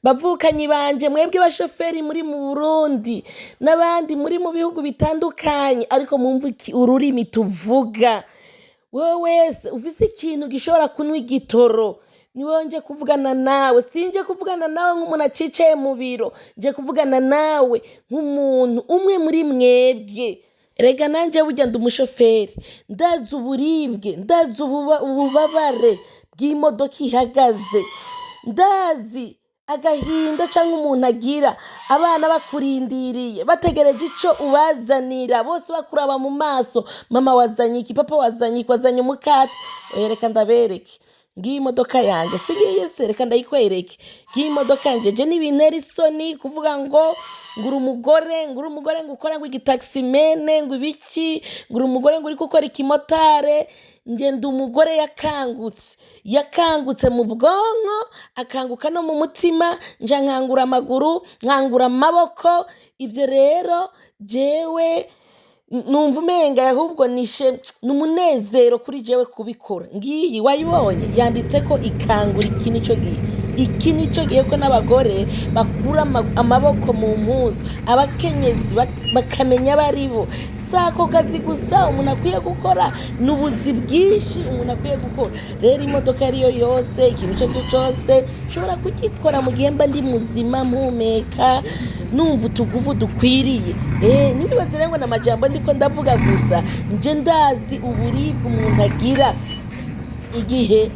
Bavukanyi banje, mwebwe bashoferi muri mu Burundi n'abandi muri mu bihugu bitandukanye, ariko mwumve ururimi tuvuga. Wewe wese ufise ikintu gishobora kunywa igitoro, niwewe nje kuvugana nawe. Sinje kuvugana nawe nk'umuntu acicaye mu biro, nje kuvugana nawe nk'umuntu umwe muri mwebwe. Erega nanje burya ndi umushoferi, ndazi uburibwe, ndazi ububabare bw'imodoka ihagaze, ndazi agahinda cyangwa umuntu agira abana bakurindiriye, bategereje ico ubazanira, bose bakuraba mu maso, mama wazanye iki, papa wazanye iki, wazanye umukate. Oya, reka ndabereke, ngiyi imodoka yanje, si ngiyi se? Reka ndayikwereke, ngiyi imodoka yanje. Je ntibintera isoni kuvuga ngo ngura umugore, ngura umugore ngo ukora ngo igitaximene, ngo ibiki, ngura umugore ngo uri gukora ikimotare. Nge ndi umugore yakangutse, yakangutse mu bwonko, akanguka no mu mutima, nja nkangura amaguru, nkangura amaboko. Ibyo rero jewe numva umenga ahubwo nishe, ni umunezero kuri jewe kubikora. Ngiyi wayibonye, yanditse ko ikangura. Iki nico gihe, iki nico gihe ko n'abagore bakura amaboko mu mpuzu, abakenyezi bakamenya abo ari bo. Si ako kazi gusa umuntu akwiye gukora, ni ubuzi bwinshi umuntu akwiye gukora. Rero imodoka ariyo yose, ikintu icyo ari cyo cyose nshobora kugikora mu gihe mba ndi muzima, mpumeka, numva utuguvu dukwiriye. Ntibibaze rero ngo ni amajambo ndiko ndavuga gusa. Nje ndazi uburibwe umuntu agira igihe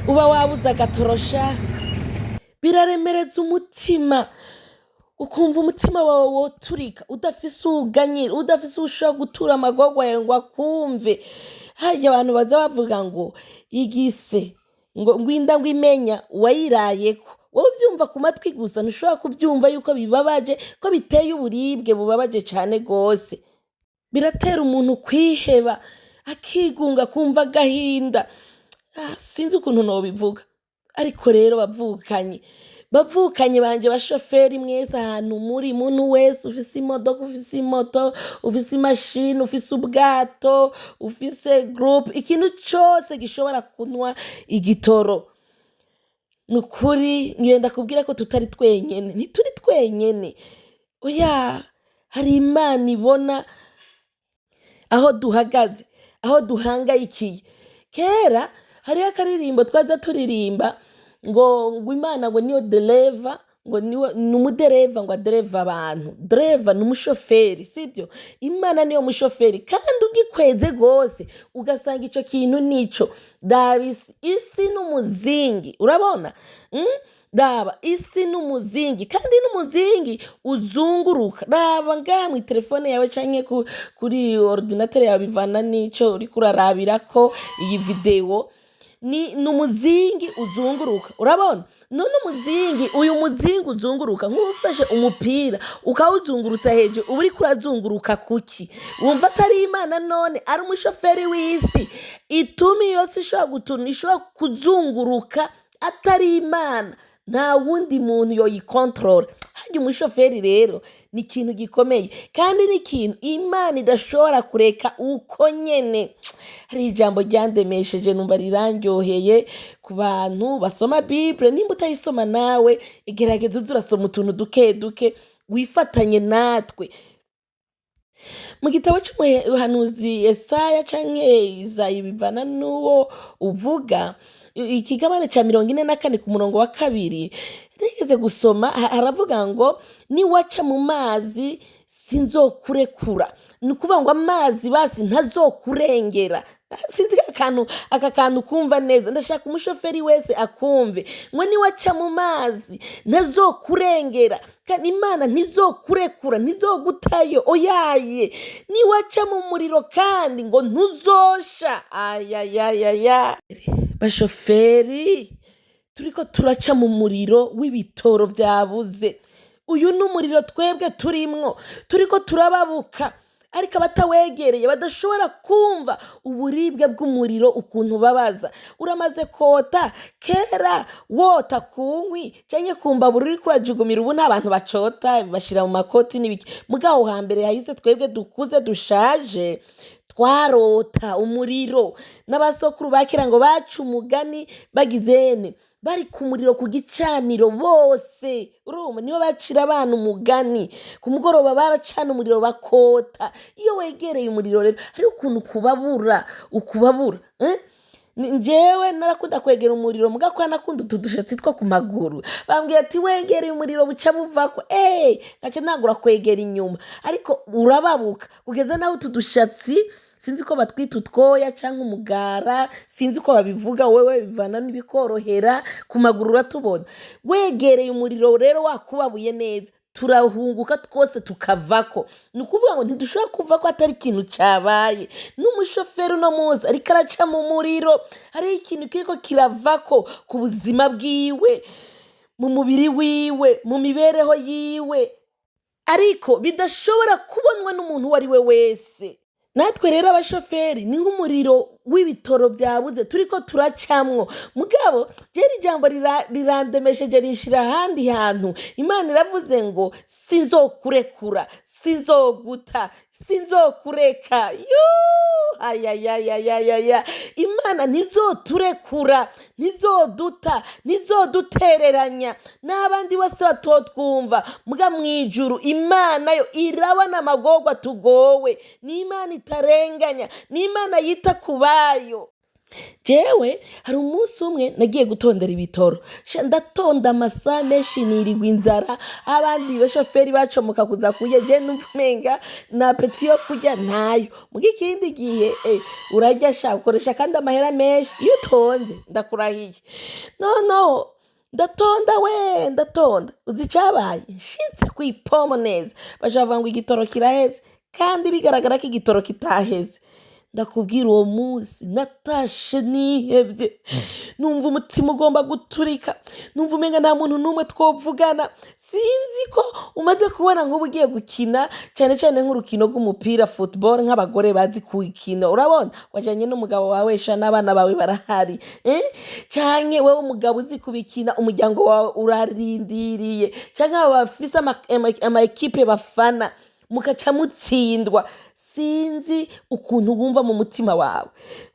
uba wabuze agatorosha, biraremereza umutima, ukumva umutima wawe woturika, udafise uwuganyira, udafise uwushobora gutura amagorwa yawe ngo akumve. Harya abantu baza bavuga ngo igise ngo inda ngo imenya uwayirayeko. Wowe ubyumva ku matwi gusa, ntushobora kubyumva yuko bibabaje, ko biteye uburibwe bubabaje cane gose. Biratera umuntu kwiheba, akigunga, kumva agahinda. Sinzi ukuntu nobivuga, ariko rero bavukanye, bavukanye banje bashoferi mwese ahantu muri, muntu wese ufise imodoka, ufise imoto, ufise imashini, ufise ubwato, ufise groupe, ikintu cose gishobora kunywa igitoro, ni ukuri ngenda kubwira ko tutari twenyene, ntituri twenyene. Oya, hari Imana ibona aho duhagaze, aho duhangayikiye. Kera hariho akaririmbo twaza turirimba ngo Imana ngo niyo dereva, ngo niwe ni umudereva, ngo adereva abantu. Dereva ni umushoferi, sibyo? Imana niyo mushoferi, kandi ugikweze rwose ugasanga ico kintu nico. Daba isi, isi n'umuzingi, urabona? Daba isi n'umuzingi, kandi n'umuzingi uzunguruka. Raba ngaha mw'itelefone yawe canke kuri ordinateur yawe, bivana n'ico uriko urarabirako iyi video. Ni umuzingi uzunguruka, urabona? None umuzingi, uyu muzingi uzunguruka, nk'ufashe umupira ukawuzungurutsa hejuru, uba uriko urazunguruka kuki? Wumva atari Imana none ari umushoferi w'isi ituma iyo si ishobora gutuma ishobora kuzunguruka? Atari Imana, nta wundi muntu yoyikontorora. Harya umushoferi rero ni ikintu gikomeye, kandi ni ikintu Imana idashobora kureka uko nyene. Hari ijambo ryandemesheje, numva rirandyoheye, ku bantu basoma Bible. Nimba utayisoma nawe, igerageza uze urasoma utuntu duke duke, wifatanye natwe. Mu gitabo c'umuhanuzi Yesaya canke Izayi, bivana n'uwo uvuga, ikigabane ca 44 ku murongo wa 2, nigeze gusoma, haravuga ngo niwaca mu mazi sinzokurekura. Ni ukuvuga ngo amazi basi ntazokurengera. Sinzi aka kantu kumva neza, ndashaka umushoferi wese akumve ngo niwaca mu mazi ntazokurengera, kandi Imana ntizokurekura, ntizogutayo, oyaye. Niwaca mu muriro kandi ngo ntuzosha. Ayayayaya, bashoferi, turiko turaca mu muriro w'ibitoro vyabuze. Uyu ni umuriro twebwe turimwo, turiko turababuka, ariko abatawegereye badashobora kumva uburibwe bw'umuriro ukuntu babaza. Uramaze kota kera, wota ku nkwi canke ku mbabura uriko urajugumira. Ubu nta bantu bacota, bashira mu makoti n'ibiki. Mugabo hambere hahise, twebwe dukuze dushaje twarota umuriro. N'abasokuru ba kera ngo baca umugani bagizene Bari ku muriro ku gicaniro bose, urumva nibo bacira abana umugani. Ku mugoroba baracana umuriro bakota. Iyo wegereye umuriro rero hariho ukuntu ukubabura, ukubabura, eh? Njyewe narakunda kwegera umuriro, muga ko nakunda utu dushatsi two ku maguru. Bambwiye ati wegereye umuriro buca buvako, nkaca ntangura kwegera inyuma, ariko urababuka kugeza naho utu dushatsi, sinzi ko batwita utwoya cyangwa umugara, sinzi uko babivuga, wewe bivana n'ibikorohera ku maguru uratubona. Wegereye umuriro rero wakubabuye neza, turahunguka twose tukavako. Ni ukuvuga ngo ntidushobora kuva ko atari ikintu cyabaye. N'umushoferi uno munsi ariko araca mu muriro, hariho ikintu kiriko kiravako ku buzima bwiwe, mu mubiri wiwe, mu mibereho yiwe, ariko bidashobora kubonwa n'umuntu uwo ari we wese. Natwe rero abashoferi ni nk'umuriro w'ibitoro byabuze turiko turacamwo. Mugabo rero ijambo rirandemesheje, rinshira ahandi hantu. Imana iravuze ngo sinzokurekura, sinzoguta, sinzokureka. Yuuu, ayayayayaya! Imana ntizoturekura, ntizoduta, ntizodutereranya. N'abandi bose batotwumva, muga mw'ijuru Imana yo irabona amagorwa tugowe. Ni Imana itarenganya, ni Imana yita ku bayo. Jewe hari umunsi umwe nagiye gutondera ibitoro. Sha, ndatonda amasaha menshi, nirigwa inzara, abandi bashoferi bacomoka kuza kurya, je numva umenga na appétit yo kurya ntayo. Muga ikindi gihe urarya sha, ukoresha kandi amahera menshi iyo utonze, ndakurahiye. Noneho ndatonda we, ndatonda, uzi icabaye? Nshitse kw'ipomo neza, baca bavuga ngo igitoro kiraheze, kandi bigaragara ko igitoro kitaheze. Ndakubwira, uwo munsi natashe nihevye, numva umutima ugomba guturika, numva umenga nta muntu n'umwe twovugana. Sinzi ko umaze kubona nk'ubu ugiye gukina, cyane cyane nk'urukino rw'umupira, football, nk'abagore bazi kuwukina, urabona wajanye n'umugabo wawe sha, n'abana bawe barahari, eh? Canke wewe umugabo uzi kubikina, umuryango wawe urarindiriye, canke abo bafise ama équipe bafana, mukaca mutsindwa. Sinzi ukuntu wumva mu mutima wawe,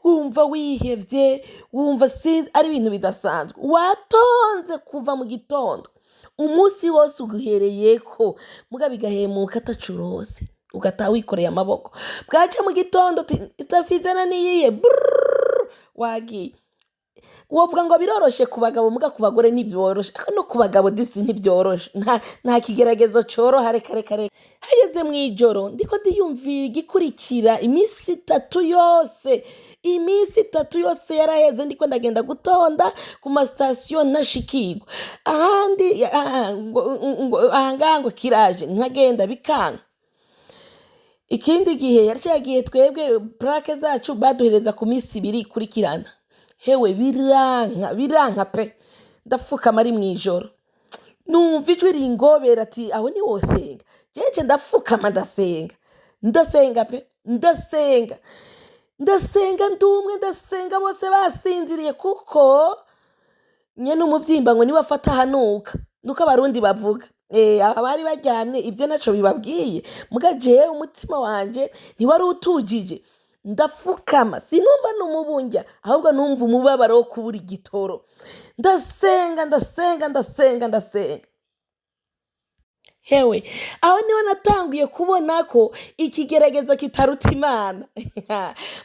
wumva wihevye, wumva sinzi, ari ibintu bidasanzwe. Watonze kuva mu gitondo, umunsi wose uguhereyeko, muga bigahemuka atacurose, ugataha wikoreye amaboko. Bwaca mu gitondo uti sitasiyo izana niyihe? Brrrr, wagiye. Wovuga ngo biroroshe ku bagabo, muga ku bagore ntibyoroshe. Ariko no ku bagabo disi ntibyoroshe, nta kigeragezo coroha. Reka reka reka. Hageze mu ijoro, ndiko ndiyumvira igikurikira. Iminsi 3 yose, iminsi 3 yose yaraheze ndiko ndagenda gutonda ku masitasiyo, ntashikirwa. Ahandi ngo ahangaha ngo kiraje, nkagenda bikanga. Ikindi gihe yari cagiye, twebwe plaque zacu baduhereza ku minsi 2 ikurikirana. Hewe, biranka, biranka pe. Ndapfukama, ari mw'ijoro, numva ijwi ringobera ati aho ni wosenga. Jeje ndapfukama, ndasenga, ndasenga pe, ndasenga, ndasenga ndumwe, ndasenga bose basinziriye, kuko nyene umuvyimba ngo niwe afata ahanuka, nuko Abarundi bavuga. Aba bari baryamye, ibyo naco bibabwiye, muga jewe umutima wanje ntiwari utujije. Ndapfukama, sinumva n'umubunjya, ahubwo numva umubabaro wo kubura igitoro. Ndasenga, ndasenga, ndasenga, ndasenga. Hewe, aho niho natanguye kubona ko ikigeragezo kitaruta Imana.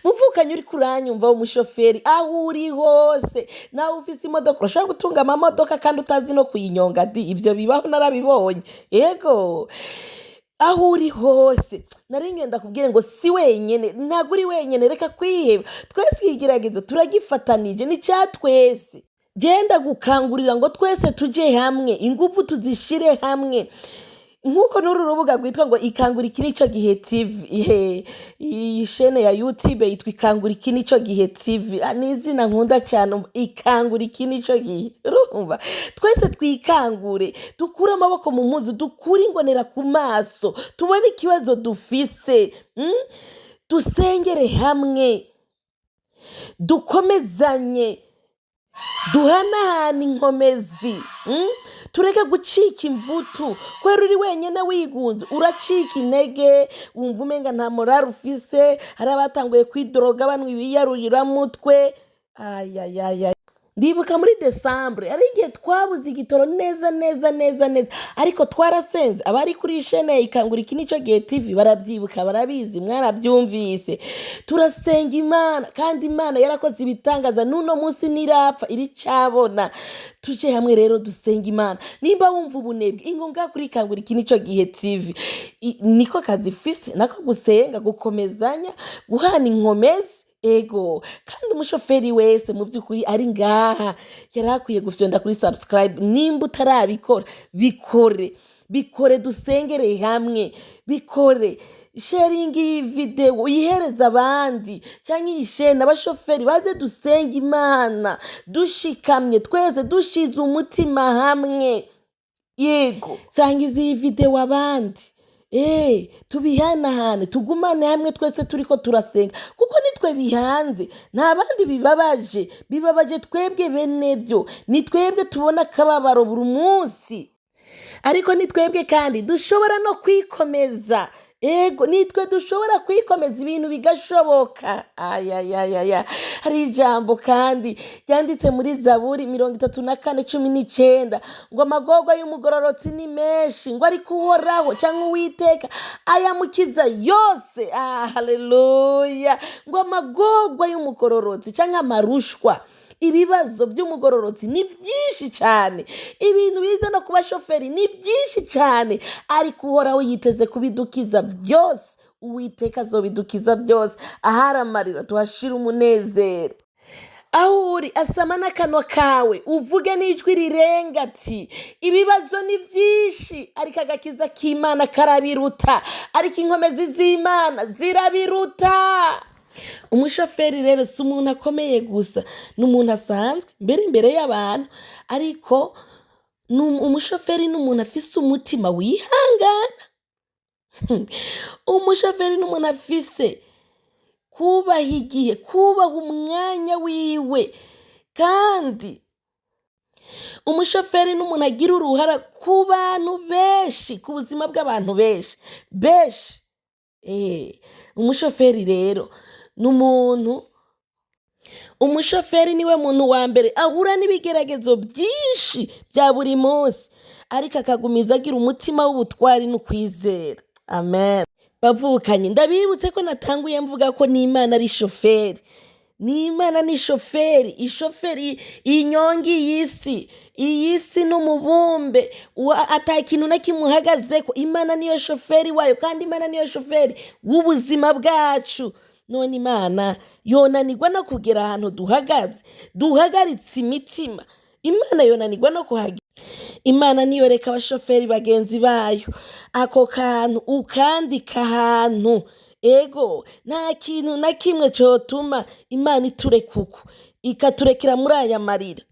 Muvukanye, uri kuranyumva w'umushoferi, aho uri hose, nawe ufise imodoka, urashobora gutunga amamodoka kandi utazi no kuyinyonga di, ibyo bibaho, narabibonye. Yego, aho uri hose, nari ngenda kubwire ngo si wenyene, ntabwo uri wenyene. Reka kwiheba, twese ikigeragezo turagifatanije, ni cya twese. Genda gukangurira ngo twese tuje hamwe, ingufu tuzishire hamwe, nk'uko n'uru rubuga rwitwa ngo Ikangura Iki Nico Gihe TV. Ihe, iyi chaîne ya YouTube yitwa Ikangura Iki Nico Gihe TV. Ah, ni izina nkunda cyane, Ikangura Iki Nico Gihe. Urumva, twese twikangure, dukure amaboko mu muzu, dukure ingonera ku maso, tubone ikibazo dufise, Dusengere hamwe, dukomezanye, duhanahana inkomezi, Tureke gucika imvutu. Kubera uri wenyine wigunze, uracika intege, wumva umenga nta morale ufise. Hari abatanguye kwidoroga, banywa ibiyaruriramutwe. Ayayaya, Ndibuka muri Décembre hari igihe twabuze igitoro neza neza neza neza, ariko twarasenze. Abari kuri chaîne Ikangura Iki Nico Gihe TV barabyibuka, barabizi, mwarabyumvise. Turasenga Imana, kandi Imana yarakoze ibitangaza. N'uno munsi ntirapfa, iricabona. Tuje hamwe rero dusenga Imana. Nimba wumva ubunebwe, ingo kuri Ikangura Iki Nico Gihe TV. Niko kazi fise nako gusenga, gukomezanya, guhana inkomezi. Ego, kandi umushoferi wese mu by'ukuri ari ngaha yari akwiye gufyonda kuri subscribe. Nimba utarabikora, bikore, bikore, dusengere hamwe, bikore. Sharinga iyi video, uyihereze abandi, cyangwa iyi chaîne, abashoferi baze dusenga Imana dushikamye, twese dushize umutima hamwe. Yego, sangiza iyi video abandi, tubihanahane, tugumane hamwe twese turiko turasenga, kuko nitwe bihanze, nta bandi bibabaje, bibabaje twebwe benebyo. Ni twebwe tubona akababaro buri munsi, ariko ni twebwe kandi dushobora no kwikomeza. Ego, nitwe dushobora kwikomeza, ibintu bigashoboka. Ayayayaya, hari ijambo kandi ryanditse muri Zaburi 34:19 ngo: "Amagorwa y'umugororotsi ni menshi," ngo: "ariko Uhoraho cyangwa Uwiteka ayamukiza yose." Ah, haleluya! Ngo amagorwa y'umugororotsi cyangwa amarushwa, ibibazo by'umugororotsi ni byinshi cyane, ibintu biza no kuba shoferi ni byinshi cyane, ariko Uhoraho yiteze kubidukiza byose. Uwiteka azobidukiza byose. Ahari amarira tuhashira umunezero. Aho uri, asama n'akanwa kawe, uvuge n'ijwi rirenga ati: "Ibibazo ni byinshi, ariko agakiza k'Imana karabiruta, ariko inkomezi z'Imana zirabiruta." Umushoferi rero si umuntu akomeye gusa, ni umuntu asanzwe mbere imbere y'abantu, ariko umushoferi ni umuntu afise umutima wihangana. Umushoferi ni umuntu afise kubaha igihe, kubaha umwanya wiwe, kandi umushoferi ni umuntu agira uruhara ku bantu benshi, ku buzima bw'abantu benshi benshi. Umushoferi rero ni umuntu, umushoferi niwe muntu wa mbere ahura n'ibigeragezo byinshi bya buri munsi, ariko akagumiza agira umutima w'ubutwari n'ukwizera. Amen. Bavukanye, ndabibutse ko natanguye mvuga ko n'Imana ari shoferi. N'Imana ni shoferi, ishoferi inyonga iyi si. Iyi si n'umubumbe ata kintu na kimwe uhagazeko. Imana niyo shoferi wayo, kandi Imana niyo shoferi w'ubuzima bwacu. None Imana yonanirwa no kugera ahantu duhagaze, duhagaritse imitima? Imana yonanirwa no kuhagera? Imana niyoreka abashoferi bagenzi bayo. Ako kantu ukandika ahantu. Ego, nta kintu na kimwe cotuma Imana itureka uko, ikaturekera muri aya marira.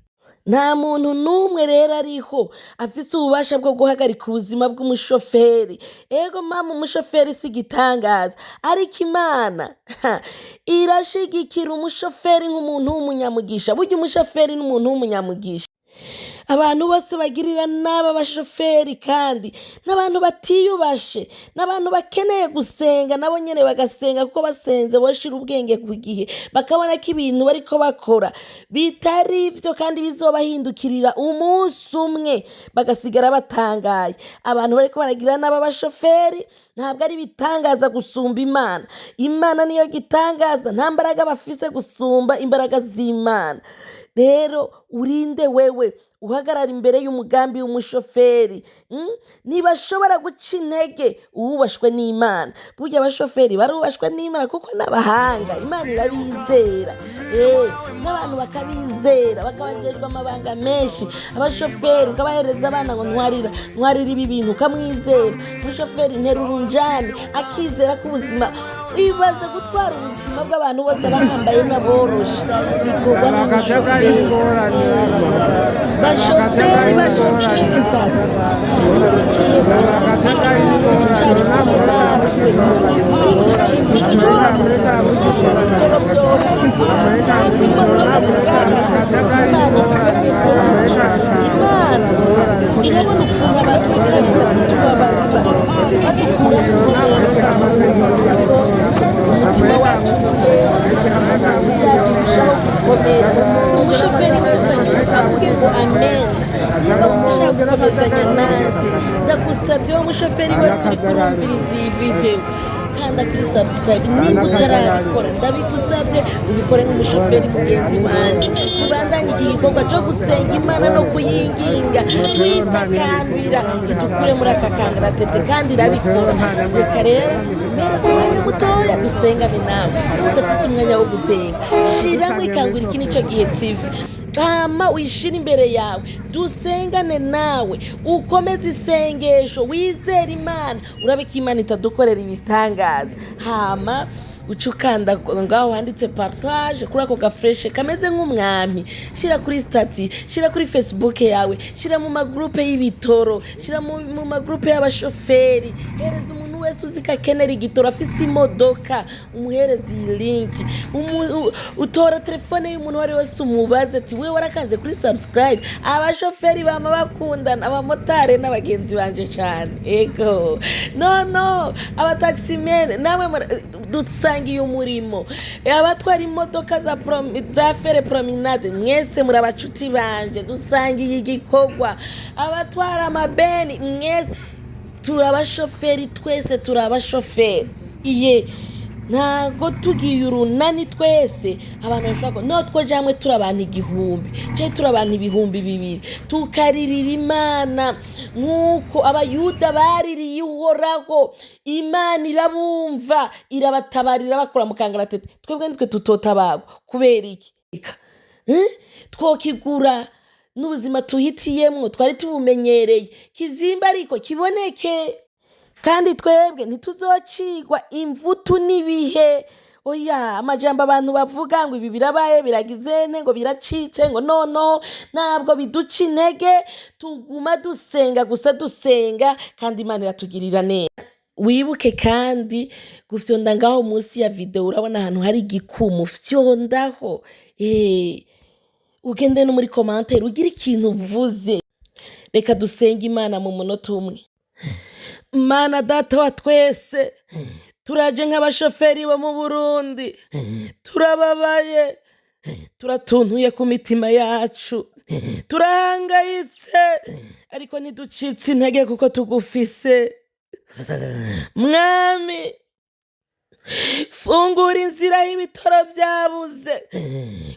Nta muntu n'umwe rero ariho afise ububasha bwo guhagarika ubuzima bw'umushoferi. Ego mama, umushoferi si igitangaza, ariko Imana irashigikira umushoferi nk'umuntu w'umunyamugisha. Burya umushoferi n'umuntu w'umunyamugisha. Abantu bose bagirira nabi abashoferi kandi n'abantu batiyubashe, n'abantu bakeneye gusenga, nabo nyene bagasenga, kuko basenze boshira ubwenge ku gihe, bakabona ko ibintu bariko bakora bitari ivyo, kandi bizobahindukirira umunsi umwe bagasigara batangaye. Abantu bariko baragira nabi abashoferi ntabwo ari ibitangaza gusumba Imana. Imana niyo gitangaza. Nta mbaraga bafise gusumba imbaraga z'Imana. Rero urinde wewe uhagarara imbere y'umugambi w'umushoferi? Ntibashobora guca intege uwubashwe n'Imana. Burya abashoferi barubashwe n'Imana, kuko n'abahanga, Imana irabizera, n'abantu bakabizera, bakabajejwe amabanga menshi. Abashoferi ukabahereza abana ngo: "Ntwarira, ntwarira ibi bintu," ukamwizera. Umushoferi: "Ntera urunjani," akizera ko ubuzima, ibaze gutwara ubuzima bw'abantu bose, abahambaye n'aboroshe, bikorwa n'umushoferi. Bashoferi, bashoferi, sasa mwibukiye icari kumwe natwe muri buri kintu cyose. Ibitoro byobuze cyangwa imodoka zigahagarara, Imana iri kumwe natwe. Imana irabona ukuntu abantu bagerageza kutubabaza, badukura neza, ariko umutima wacu ni neza, yacu irushaho gukomera. Umushoferi wese. Ndagusabye wowe mushoferi wese uri kurumviriza iyi video, kanda kuri subscribe nimba utarabikora. Ndabigusabye ubikore nk'umushoferi mugenzi wanje. Tubandanye iki gikorwa cyo gusenga Imana no kuyinginga, twitakambira idukure muri aka kangaratete, kandi irabikora. Reka rero mpereze umwanya mutoya dusengane nawe. Niba udafise umwanya wo gusenga, shiramo Ikangura Iki Nico Gihe TV, hama uyishire imbere yawe, dusengane nawe, ukomeze isengesho, wizere Imana, urabe ko Imana itadukorera ibitangaza. Hama uca ukanda ngaho handitse partage kuri ako gaflèche kameze nk'umwami, shira kuri statut, shira kuri Facebook yawe, shira mu magroupe y'ibitoro, shira mu magroupe y'abashoferi. Hereza umuntu wese uzi ko akenera igitoro, afise imodoka, umuhereza iyi link. Utora telefone y'umuntu uwo ari wese, umubaze ati: "We warakanze kuri subscribe?" Abashoferi bama bakundana, abamotari n'abagenzi banje cane. Ego, no no abataximene namwe dusangiye umurimo, abatwara imodoka za fere promenade, mwese muri abacuti banje, dusangiye igikorwa. Abatwara amabeni, mwese turi abashoferi, twese turi abashoferi. Iye ntago tugiye urunani twese, abantu bashobora no twoja hamwe turi abantu 1000 cyangwa turi abantu 2000, tukaririra Imana nk'uko Abayuda baririye Uhoraho, Imana irabumva, irabatabarira, bakura mu kangaratete. Twebwe nitwe tutotabagwa kubera iki? Eh? Twokigura n'ubuzima tuhitiyemwo twari tubumenyereye, kizimba ariko kiboneke. Kandi twebwe ntituzocigwa imvutu n'ibihe. Oya, amajambo abantu bavuga ngo ibi birabaye, biragizene, ngo biracitse, ngo nono, ntabwo biduca intege. Tuguma dusenga gusa, dusenga, kandi Imana iratugirira neza. Wibuke kandi gufyonda ngaho munsi ya video, urabona ahantu hari igikumu, fyondaho. Ugende no muri commentaire ugire ikintu uvuze. Reka dusenge Imana mu munota umwe. Mana Data wa twese, turaje nk'abashoferi bo mu Burundi, turababaye, turatuntuye ku mitima yacu, turahangayitse, ariko ntiducitse intege kuko tugufise. Mwami, fungura inzira y'ibitoro byabuze,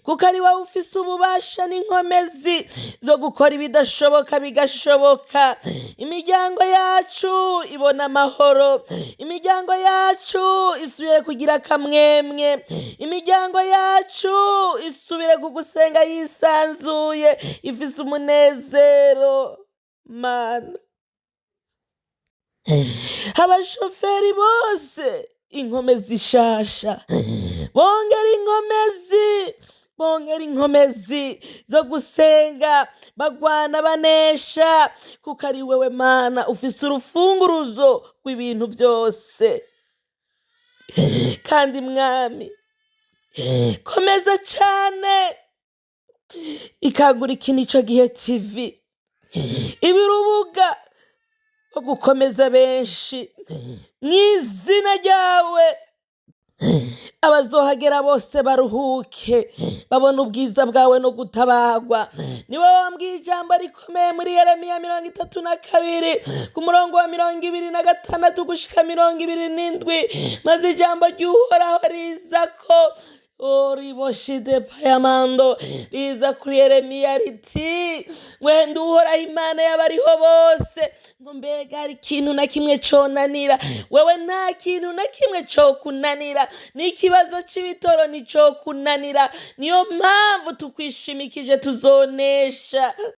kuko ari wowe ufise ububasha n'inkomezi zo gukora ibidashoboka bigashoboka. Imiryango yacu ibona amahoro, imiryango yacu isubire kugira akamwemwe, imiryango yacu isubire kugusenga yisanzuye, ifise umunezero. Mana, abashoferi bose inkomezi ishasha, bongera inkomezi, bongera inkomezi zo gusenga, bagwana banesha, kuko ari wewe Mana ufise urufunguruzo rw'ibintu byose. Kandi Mwami, komeza cane Ikangura Iki Nico Gihe TV, ibi urubuga rwo gukomeza benshi mu izina ryawe. Abazohagera bose baruhuke, babona ubwiza bwawe no gutabagwa. Ni wowe wambwiye ijambo rikomeye muri Yeremiya 32 ku murongo wa 26 gushika 27: "Maze ijambo ry'Uhoraho riza ko oriboshide payamando, riza kuri Yeremiya riti: 'Wenda Uhoraho Imana y'abariho bose, ngo mbega hari ikintu na kimwe conanira wewe?' Nta kintu na kimwe cokunanira, n'ikibazo c'ibitoro nticokunanira. Niyo mpamvu tukwishimikije, tuzonesha."